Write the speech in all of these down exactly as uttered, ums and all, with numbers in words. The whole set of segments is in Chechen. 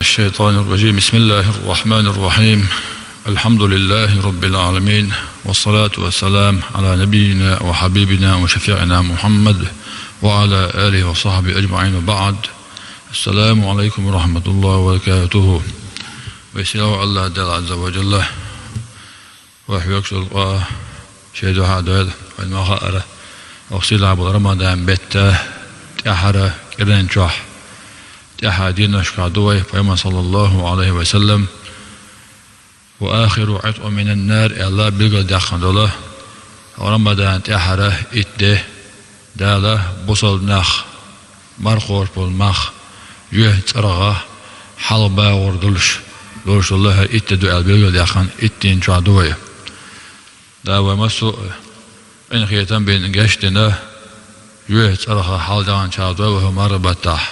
الشيطان الرجيم. بسم الله الرحمن الرحيم. الحمد لله رب العالمين، والصلاة والسلام على نبينا وحبيبنا وشفيعنا محمد وعلى آله وصحبه أجمعين، وبعد. السلام عليكم ورحمة الله وبركاته. Веза-Воккха волчу Аллахь Дала Ӏазза ва Жалла вай хьоьгуш долу къа шен дуьхьа дойла. Вайна ма хаъара, оха сийлахь болу Рамадан беттан тӀаьхьара кӀиран чохь, тӀаьхьара дийнашкахь ду вай. Пайхамар, саллаллаху Ӏалайхи ва саллам, «وآخر عتق من النار» аьлла билгалдаьккхина долу Рамадан тӀаьхьара итт де. Дала бусалба нах, марха кхочуш болу мах, юьхь цӀарах хьалха багӀор долуш, долуш долу хӀара итт де ду аьлла билгалдаьккхина, итт дийнан чохь ду вай. Дала вай массо а къинхетам бина гечдина, юьхь цӀарах хьалдаьхначарах дойла вай хӀокху марха баттахь.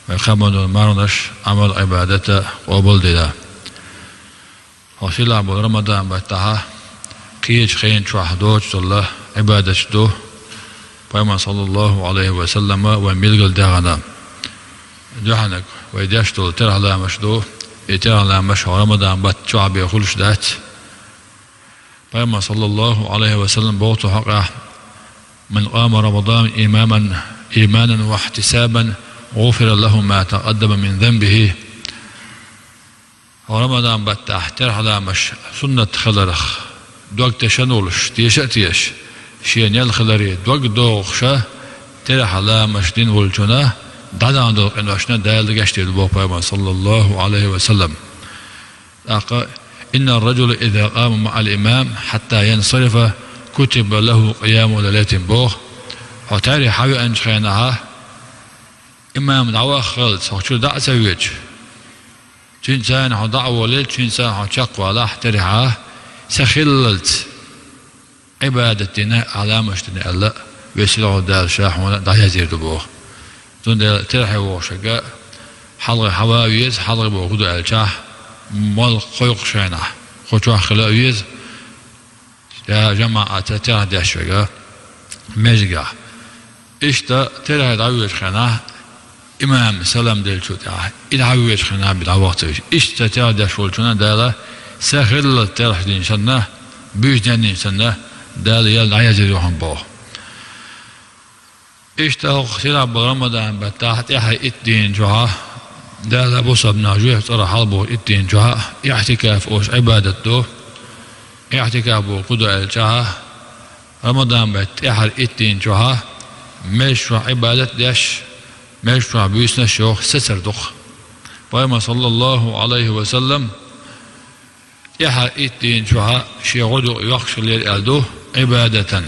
Вай кхаьбна долу марханаш, Ӏамал-Ӏибадат къобалдина. Хьо сийлахь болу Рамадан баттахь кхечу хенан чохь доцуш долу Ӏибадаташ ду. Пайхамар, саллаллаху Ӏалайхи ва саллама, вайна билгалдаьккхина дуьхьаниг вай деш долу терахьламаш ду. И терахьламаш хьо Рамадан баттахь бен хуьлуш дац. Пайхамар, саллаллаху Ӏалайхи ва саллам, боху цу хьокъехь: «من قام رمضان إيمانا، إيمانا واحتسابا، غفر له ما تقدم من ذنبه». Рамадан баттахь терахьламаш суннат хиларх дог тешна волуш, теша а тешаш, шен ял хиларе дог дохуша, терахьламаш дина волчунна дӀадахана долу къиношна Дала гечдийр ду, боху Пайхамар, саллаллаху Ӏалайхи ва саллам. ТӀаккха: «إن الرجل إذا قام مع الإمام حتى ينصرف كتب له قيام ليلة», боху. Хьо терахь хьан веанчу хенахь, имам дӀаваххалц, хьо чуьра дӀа а ца воьдуш, цуьнца цхьаьна хьо дӀа а волий, цуьнца цхьаьна хьо чекхвалахь терахьа, са хиллалц Ӏибадат дина, Ӏаламаш дина аьлла, Веза-Воккха волчу Дала Ша хьуна дӀаязйийр ду, боху. Цундела терахье вогӀушверг хьалхе хьан ван а веза, хьалхе бохург ду аьлчахь, молла кхойкхучу хенахь кху чохь хила а веза, я жамаӀатца терахь деш верг межигахь. Иштта терахье дӀавоьдучу хенахь, имам салам деллачул тӀаьхьа, и дӀавоьдучу хенахь бен дӀаваха ца веза. Иштта терахь деш волчунна Дала са хиллалц терахь дина санна, буьйса денна санна, Дала ял дӀаязйийр ю хьуна, боху. Иштта хӀокху сийлахь болу Рамадан баттахь тӀаьхьа итт дийнан чохь, Дала бусалба нах юьхь цӀарах хьалабоху итт дийнан чохь, иӀтикаф олуш Ӏибадат ду. ИӀтикаф бохург хӀун ду аьлчахь, Рамадан беттан тӀаьхьара итт дийнан чохь, межа чохь Ӏибадат а деш, межа чохь буьйсанаш а йохуш сацар ду-кх. Пайхамар, саллаллаху Ӏалайхи ва саллам, тӀаьхьара итт дийнан чохь шен гӀодаюкъ йоккхуш хиллера аьлла ду, Ӏибадатан,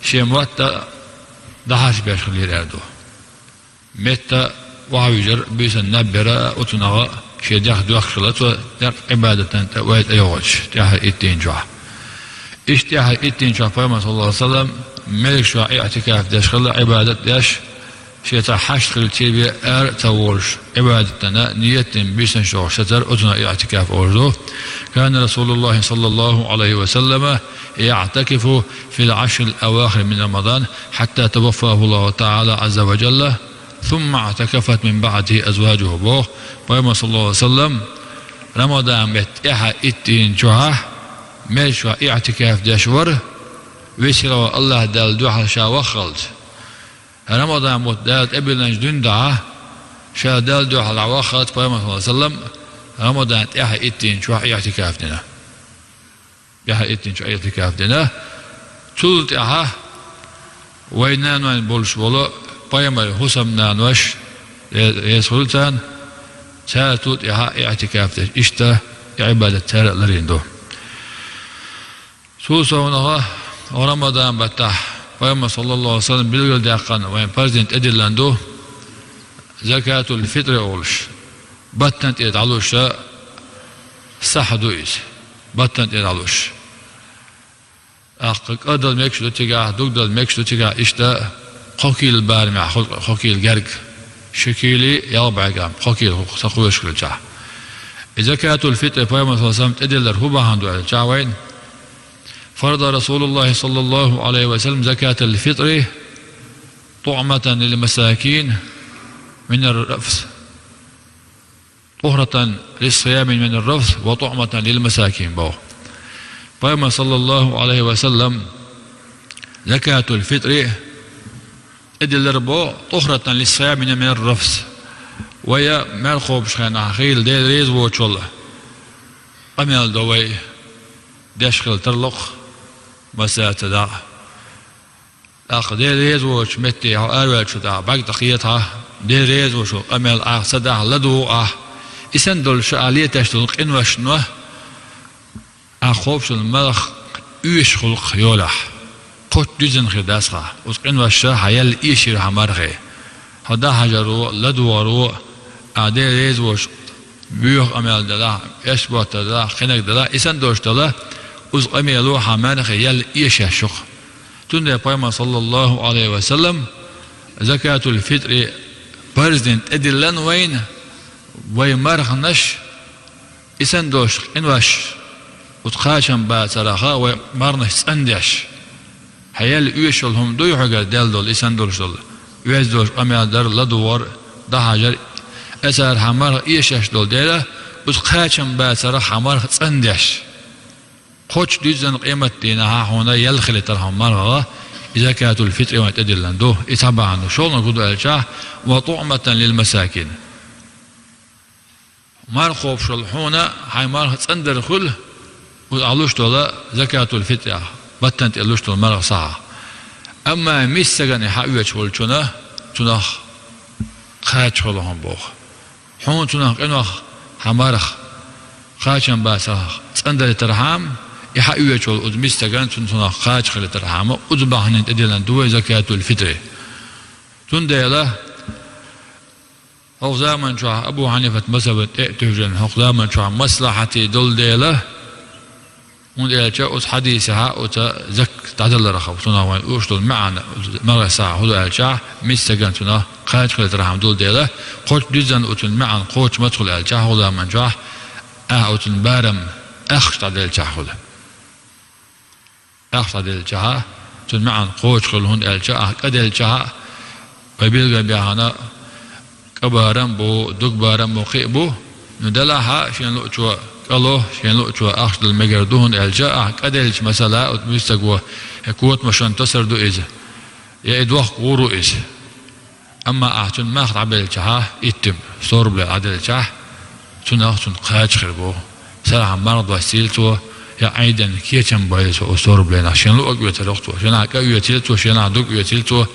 шен мотт а дӀахьажбеш хиллера аьлла ду. Метта охьавижар, буьйсанна наб яра, оцунах шен дегӀ доьхкуш хилла цо, деккъа Ӏибадатан тӀе вай тӀейогӀуш, тӀаьхьара итт дийнан чохь. Иштта тӀаьхьара итт дийнан чохь Пайхамар, саллаллаху Ӏалайхи ва саллам, межа чохь иӀтикаф деш хилла, Ӏибадат деш, шен цхьа хьашт хилча бен ара а ца волуш, Ӏибадатана ният дина буьйсанаш йохуш сацар, оцунах иӀтикаф олуш ду. كان رسول الله صلى الله عليه وسلم يعتكف في العشر الأواخر من رمضان حتى توفاه الله تعالى عز وجل، ثم اعتكفت من بعده أزواجه, боху Пайхамар, саллаллаху Ӏалайхи ва саллам, Рамадан беттан тӀаьхьа итт дийнан чохь межа чохь иӀтикаф деш вара, Веза-Воккха волчу Аллахь Далла дуьхьал ша ваххалц. Рамадан бутт Дала тӀебиллинчу дуьнен дӀа, ша Далла дуьхьал дӀаваххалц Пайхамар, саллаллаху Ӏалайхи ва саллам, Рамадан тӀаьхьа итт дийнан чохь иӀтикаф дина. ТӀаьхьа итт дийнан чохь иӀтикаф дина. Цул тӀаьхьа вайн нанойн болуш болу Пайхамаран хӀусамнанош, Ӏе-, Ӏеса хуьлу царна, цара цул тӀаьхьа иӀтикаф деш, иштта и Ӏибадат цара а ларийна ду. Цул совнаха, Рамадан баттахь Пайхамар, саллаллаху Ӏалайхи ва саллам, билгалдаьккхина вайн парзина тӀедиллина ду, закатул-фитр олуш, баттана тӀе дӀалуш, сахьа ду иза, баттана тӀе дӀалуш. ТӀаккха кӀордал мегаш ду цигахь, дугдал мегаш ду цигахь, иштта кхо кийла барамехь хуьлу, кхо кийла герга, ши кийла ялх бӀе грамм, кхо кийла хуьлу сан кхоьруш хилчахь. И закатул-фитр Пайхамар, саллаллаху Ӏалайхи ва саллам, тӀедиллар хӀун бахьана ду аьлча вайна, فرض رسول الله صلى الله عليه وسلم زكاة الفطر طعمة للمساكين من الرفث. طهرة للصائم من الرفث وطعمة للمساكين боху. Пайхамар, саллаллаху Ӏалайхи ва саллам, закатул-фитри тӀедиллар боху, طهرة للصائمين من الرفث. Вай маьрха кхобуш хенахь хийла Дела реза воцучул къамел до вай, деш хила тарло-кх, масса ца дахь. ТӀаккха Дела реза воцучу метте хьо араваьллачул тӀаьхьа бӀаьрг тӀе кхета хьа, Дела реза воцучул къамел ахь ца дахь, ладугӀу ахь. И санна долуш ахь леташ долу къиношна ахь кхобуш долу марха оьшуш хуьлу-кх йолехь. Кхоччуш дуьззина хир дац хьан. Оцу къиношна хьан ял эшийра хьан мархе. Хьо дӀахьажаро, ладугӀаро, ахь Дела реза воцуш боьха къамел делахь, эс боттар делахь, кхинаг делахь, и санна долуш дала, оцу къамело хьан мархе ял эшош ю-кх. Цундела Пайхамар, саллаллаху Ӏалайхи ва саллам, закатул-фитри парз дина тӀедиллина вайна, вай марханаш, и санна долуш къинош, оцу кхачам бацараха вай марханаш цӀандеш. Хьан ял оьшуш йолу хӀума дуй хьоьгара делла долу, и санна долуш долу? Оьзда долуш къамел дар, ладугӀар, дӀахьажар, и цара хьан марха эшош долу дела, оцу кхачам бацарах хьан марха цӀандеш. Кхоччуш дуьззина къематдийнахь хьуна ял хилийтар хьан мархагӀа, и закатул-фитри вайна тӀедиллина ду, и цхьа бахьана ду. ШолгӀаниг хӀун ду аьлча, وطعمة للمساكين. Марха кхобуш волу хьуна хьайн марха цӀандар хуьлу, оцу ахь луш долу закатул-фитрехь, баттана тӀе луш долу марха сахьахь. Амма миска стагана и хьаоьцуш волчунна, цунах кхача хуьлу хьуна боху. Хьуна цунах къинойх хьан марха кхачам бацарах цӀандаритархьама, и хьаоьцуш волу оцу миска стагана цунна цунах кхача хилийтархьама, оцу бахьанина тӀедиллина ду вай закатул-фитри. Цундела хӀокху заман чохь Абу Хьанифат мазхӀабан тӀе а туьйжина, хӀокху заман чохь маслахьате долу дела, хӀунда аьлча оцу хьадисехь оцу закат дӀадаларх, цунах вайна луш долу маьӀна, марха сахьахь хӀун ду аьлча, миска стагана цунах кхача хилийтархьама долу дела, кхоччуш дуьззина оцун маьӀна кхочуш маца хуьлу аьлча, хӀокху заман чохь ахь оцун барам ахча дӀаделлачахь хуьлу. Ахча дӀаделлачахь, цуьнан маьӀна кхочуш хуьлу, хӀунда аьлча ахь кӀа деллачахь, вай билгал бехна, кӀа барам а бу, дог барам а бу, кхин а бу. Ну, делахь а, шена луъучо кӀа ло, шена луъучо ахча дала мегар ду, хӀунда аьлча ахь кӀа деллачу, масала, оцу миска стаго, я котамашан тасар ду иза, я и дохка гӀур ву иза. Амма ахь цунна мах дӀабеллачахь, иттим, сто рублей дӀаделлачахь, цунах цунна кхача хир бу. Сарахь марха доссийла цо, я Ӏийданна кечам бойла цо оцу сто рублейнах. Шена луъург оьцур ю-кх цо, шена кӀа оьцийла цо, шена дог оьцийла цо,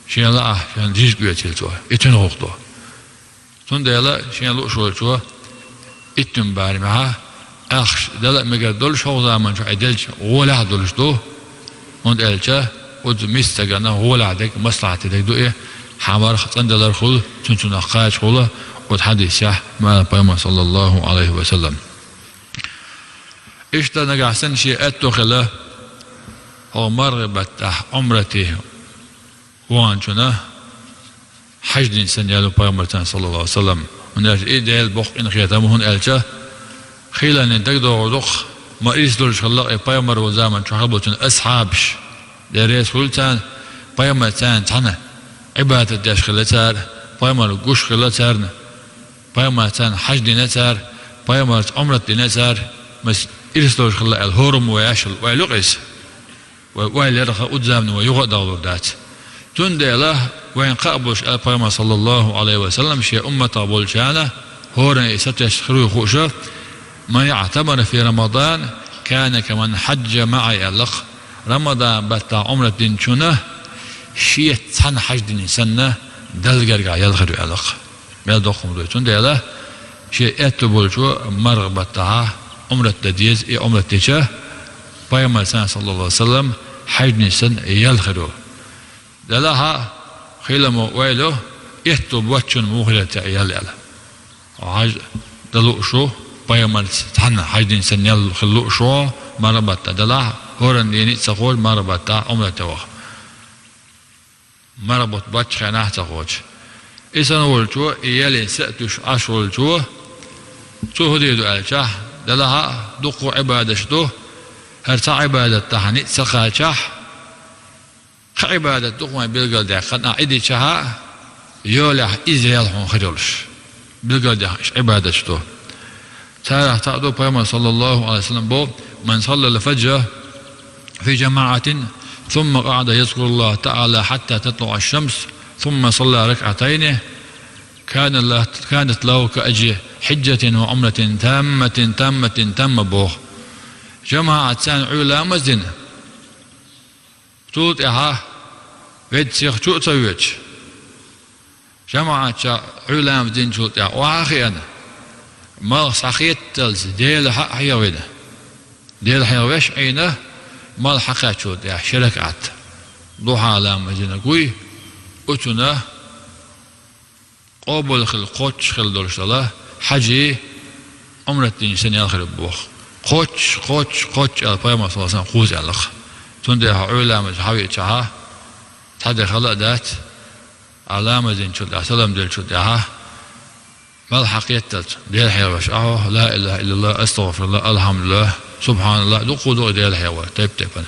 шена лаахь, шена жижиг оьцийла цо. И цуьнан гӀуллакх ду. Цундела шена луъуш волчо иттим барамехь ахча дала а мегар долуш, хӀокху заман чохь и делча гӀолехь а долуш ду, хӀунда аьлча оцу миска стагана гӀолехь дерг, маслахьате дерг ду и, хьан марха цӀандалар хуьлу, цуьнан цунах кхача хуьлу, оцу хьадисехь ма-, Пайхамар, саллаллаху Ӏалайхи ва саллам. Иштта нагахь санна шен аьтто хила, хӀокху мархи баттахь Ӏумрате ваханчунна хьаьждина санна ял ло Пайхамарца, саллаллаху Ӏалайхи ва саллам. ХӀунда аьлча и Делан боккха къинхетам, хӀунда аьлча хийланийн дагадогӀур ду-кх, ма ирс долуш хилла-кх и Пайхамар волу заман чохь болчун асхьабаш, Дела реза хуьлда царна, Пайхамарца цхьаьна Ӏибадат деш хилла цара, Пайхамар гуш хилла царна, Пайхамарца хьаьждина цара, Пайхамарца Ӏумрат дина цара, мас ирс долуш хилла аьлла, хӀораммо яшал ойла ю-кх иза. Вай ойла ярах, оцу заманна вай юха а дахлур дац. Цундела вайна кхаъ болуш аьлла Пайхамар, саллаллаху Ӏалайхи ва саллам, шен умматах болчарна, хӀоранна и сатуьйсуш хир вуй хууш: «من اعتمر في رمضان كان كمن حج معي», аьлла-кх. Рамадан баттахь Ӏумрат динчунна шеца цхьаьна хьаьждина санна, Далла гергахь ял хир ю, аьлла-кх. Мел доккха хӀума ду и. Цундела шен аьтто болчо марха баттахь Ӏумрат дан деза, и Ӏумрат дича, Пайхамарца, саллаллаху Ӏалайхи ва саллам, хьаьждина санна ял хир ю. Делахь а хийламо ойла ю, аьтто боцчунна муха хир яц и ял аьлла. Хьажа дан лууш ву, Пайхамарца цхьаьна хьаьждина санна ял хила лууш ву, марха баттахь делахь, хӀоранна дийна а ца кхочу, марха баттахь Ӏумрате ваха. Марха бутт баьччу хенахь а ца кхочу. И санна волчо, и ялийна са а туьйсуш Ӏаш волчо, цо хӀун дийр ду аьлчахь, делахь а дуккха Ӏибадаташ ду, хӀара цхьа Ӏибадат тахьа ницкъ ца кхачахь, кхин Ӏибадат ду-кх вайн билгалдаьккхина, ахь и дичахь а, йолехь иза ял хьуна хир йолуш. билгалдехь Ӏибадаташ ду. Царах цхьаъ ду, пайхамар, саллаллаху Ӏалайхи ва саллам, бо: «من صلى الفجر في جماعة ثم قعد يذكر الله تعالى حتى تطلع الشمس ثم صلى ركعتين كان له، كانت له كأجر حجة وعمرة تامة، تامة، تامة», боху. ЖамаӀатца Ӏуьйра ламаз дина, цул тӀаьхьа ведда сиха чу а ца воьдуш, жамаӀатца Ӏуьйра ламаз динчул тӀаьхьа охьа а хиъна, малх схьахетталц Дела хьа а хьехавина, Дела хьехавеш а Ӏийна, малх схьакхаьччул тӀаьхьа ши ракаӀат духьа ламаз динарг вуй, оцунна къобал хила, кхоччуш хила долуш долу хьаьжий, Ӏумрат динчу санна ял хир бу боху. Кхоччуш, кхоччуш, кхоччуш аьлла, пайхамар, саллаллаху Ӏалайхи ва саллам, кхузза аьлла-кх. Цундела хьо Ӏуьйра ламаз хьан веъчахьа, цхьа де хала а дац, Ӏа ламаз динчул тӀаьхьа салам деллачул тӀаьхьа малх схьакхетталц Дела хьехавеш Ӏа хьо, ла илаха иллаллах, астагӀфируллах, алхьамдулиллах, субхьаналлах, дуккха а ду и Дела хьехавар, тайп-тайпана.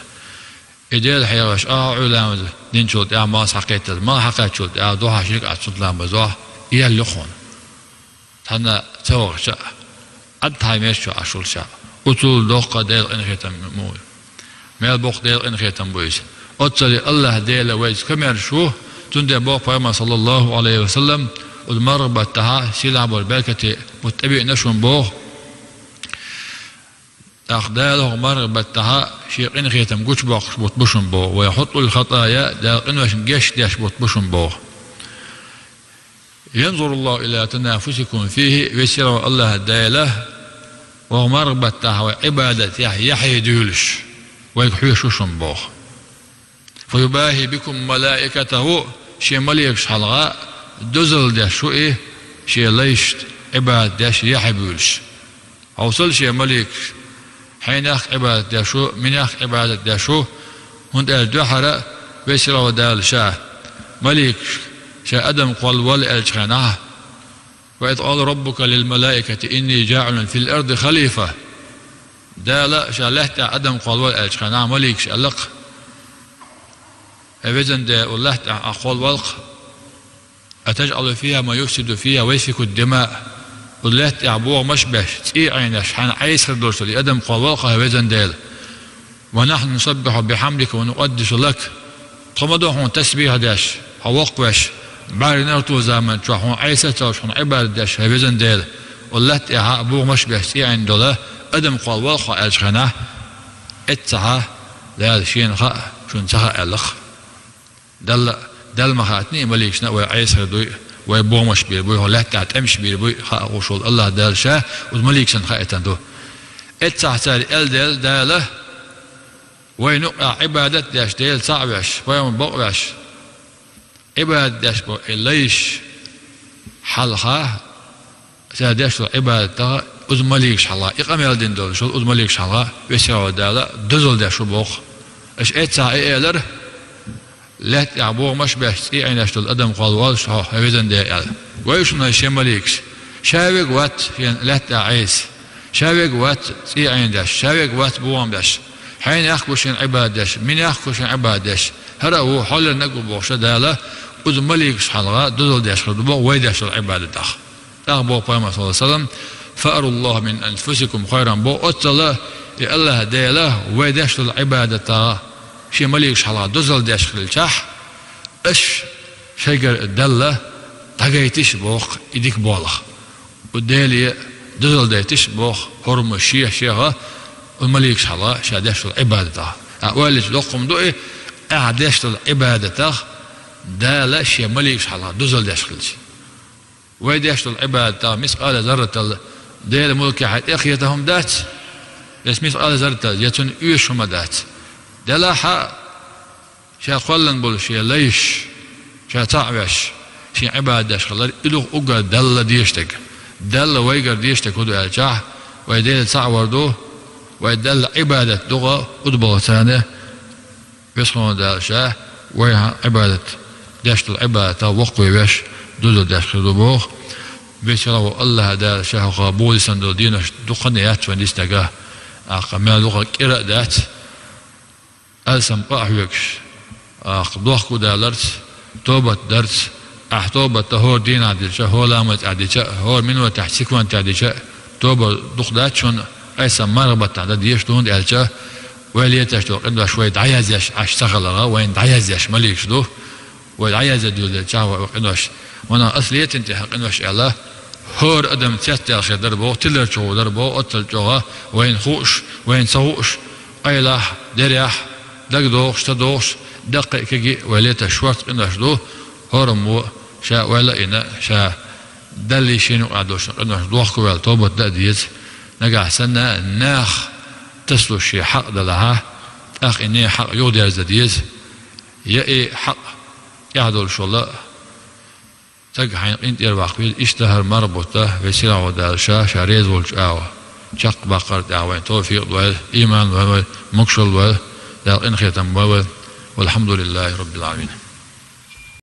И Дела хьехавеш Ӏа хьо, Ӏуьйра ламаз динчул тӀаьхьа малх схьакхетталц, малх схьакхаьччул тӀаьхьа духьа ши ракаӀат суннат ламаз дохь, и ял ю хьуна. Цхьанна ца вахча а, Ӏад тхьай меш чу Ӏаш волча а, оцул доккха Делан къинхетам ма ву. Мел боккха Делан къинхетам бу иза. Оццул Аллахь Дела вайца комаьрша ву, цундела боху пайхамар, саллаллаху Ӏалайхи ва саллам, оцу марха баттахь сийлахь болу беркате бутт тӀебеана шуна боху. ТӀаккха Дала хӀокху марха баттахь Шен къинхетам гучубоккхуш бутт бу шуна боху. «Ва яхьутту ль-хатая», Дала къиношна гечдеш бутт бу шуна боху. «Янзуруллаху иля танафусикум фихи», весера ван Аллахь Дала, ваха марха баттахь вай Ӏибадатехь яхье дуьйлуш, вайга хьоьжуш ву шуна боху. «Фа юбахи бикум малаикатаху», Шен маликаш хьалха дозалла деш ву и, Шен лайшна Ӏибадат деш яхье буьйлуш. Хьовсал Шен маликаш, хьенех Ӏибадат деш ву, минех Ӏибадат деш ву, хӀунда аьлча дуьххьара весера ван Дала Ша маликаш, Ша адам кхолла валла аьллачу хенахь, «Ва из къала раббука лил малаикати инни жаӀилун фил арди халифа». Дала Ша лаьтта тӀехь адам кхолла валла аьллачу хенахь маликаш аьлла-кх: «Хьай везан Дела, оцу лаьтта тӀехь Ахь кхолла валла-кх. АтажӀалу фиха ман юфсиду фиха ва ясфику д-дима». Оцу лаьтта тӀехь бохамаш а беш, цӀий а Ӏийнеш, хьайна Ӏеса хир долуш долу и адам кхолла валла-кх, хьай везан Дела. «Ва нахьну нусаббихьу бихьамдика ва нукъаддису лак». Тхо ма ду хьуна тасбихь деш, хьо воккхавеш, бӀаьрган арту заман чохь хьуна Ӏеса а ца луш, хьуна Ӏибадат деш, хьай везан Дела. Оцу лаьтта тӀехь бохамаш а беш, цӀий а Ӏийна долу адам кхолла валла-кх хьо аьллачу хенахь, эццахьа Дала Шена хаьа, шуна ца хаьа аьлла-кх. Далла, Далла ма хаьттина и маликашна вай Ӏеса хир дуй, вай бохамаш бийр буй, хьо лаьтта тӀехь тӀемаш бийр буй, хаьа гӀуш волу Аллахь Дала Ша оцу маликашна хаийтина ду. Эццахь цара аьлла делла Дала, вайна юкъахь Ӏибадат деш, Дела цхьаъ веш, пайхамар бакъвеш, Ӏибадат деш болу и лайш хьалха, цара деш долу Ӏибадатах оцу маликаш хьалха, и къамел дина долуш волу оцу маликаш хьалха, весера ван Дала дозалла деш ву боху. Аша эццахь и элира, лаьтта тӀехь бохамаш а беш, цӀий Ӏийнеш долу адам кхолла воллуш хьо, хьай везан Дела, аьлла. Вай шуна Шен маликаш, Ша верг вац Шена лаьтта тӀехь Ӏеса. Ша верг вац цӀий Ӏийна деш, Ша верг вац бохам беш. Хьенех а ву Шена Ӏибадат деш, минех а ву Шена Ӏибадат деш. ХӀара а ву, хьолларниг а ву бохуш Дала, оцу маликаш хьалха дозалла деш хир ду боху вай деш долу Ӏибадатах. ТӀаккха боху пайхамар, саллаллаху Ӏалайхи ва саллам: «Фасъалуллаха мин анфусикум хайран», боху, оццул и Аллахь Дела вай деш долу Ӏибадатах Шен маликаш хьалха дозалла деш хилчахь, аша шайгара Далла дӀагайтиш боху и дика болх. Оцу Деле дозалла дайтиш боху хӀорма шех-шеха, оцу маликаш хьалха Ша деш долу Ӏибадатах. Ахь ойла йича доккха хӀума ду и, ахь деш долу Ӏибадатах Дала Шен маликаш хьалха дозалла деш хилча. Вай деш долу Ӏибадатах мискъала зарратал Делан мулкехь тӀекхета хӀума дац, я мискъала зарратал, я цунна оьшуш хӀума дац. Делахь а, Ша кхоьллина болу Шен лайш, Ша цхьаъ веш, Шен Ӏибадат деш хилар, и ду-кх уггар Далла дезаш дерг. Далла вайгара дезаш дерг хӀун ду аьлчахь, вай Дела цхьаъ вар ду, вай Далла Ӏибадат ду-кх, удабалгӀа царна, Веза-Воккха Дала Ша вай Ӏибадат деш долу Ӏибадатах воккхавеш, дозалла деш хир ду боху. Веза-Воккха волу Аллахь Дала Ша хӀокху бохийсан долу денош дукха а яц вайн дисинарг, тӀаккха мел дукха кӀира а дац. Алсам къа а хьоьгуш, тӀаккха дохко даларца, тобат дарца, Ахь тоба дан хӀора дийнахь дича, хӀора ламаз тӀехь дича, хӀора минотехь, секунд тӀехь дича, тоба дукха дац шуна, айса марха баттахь дан дезаш ду, хӀунда аьлча вай леташ долу къинош вай дӀаяздеш Ӏаш ца хиларх, вайна дӀаяздеш маликаш ду. Вай дӀаязъян дуьйлале чӀагӀо вай къинош. Ванах ас летина тӀехь къинош аьлла, хӀора адам цецдаьлла хир дара боху, тилар чу гӀур дара боху, оццул чӀогӀа вайна хууш, вайна ца хууш, къайлахь, деррехь, дагадогӀуш, ца догӀуш, даккхий а, кегий а вай леташ шорта къинош ду, хӀораммо ша ойла а йина, ша Даллий шена юкъахь долчу къиношна дохко ваьлла, тобат дан а деза. Нагахь санна нах тасалуш шен хьакъ далахьа, тӀаккха и нехан хьакъ юхадерзадан деза. Я и хьакъ тӀехь долуш волу стаг хьайна къинтӀера ваккха веза, иштта хӀара марха бутт, вай сийлахь волу Дала ша, ша реза волчу агӀор чекхбаккхар тӀехь вайна тавфикъ дойла, ийман дойла вайна, могушалла дойла, Дала къинхетам бойла вайна. Валхьамдулиллахьи Роббил Ӏаламин.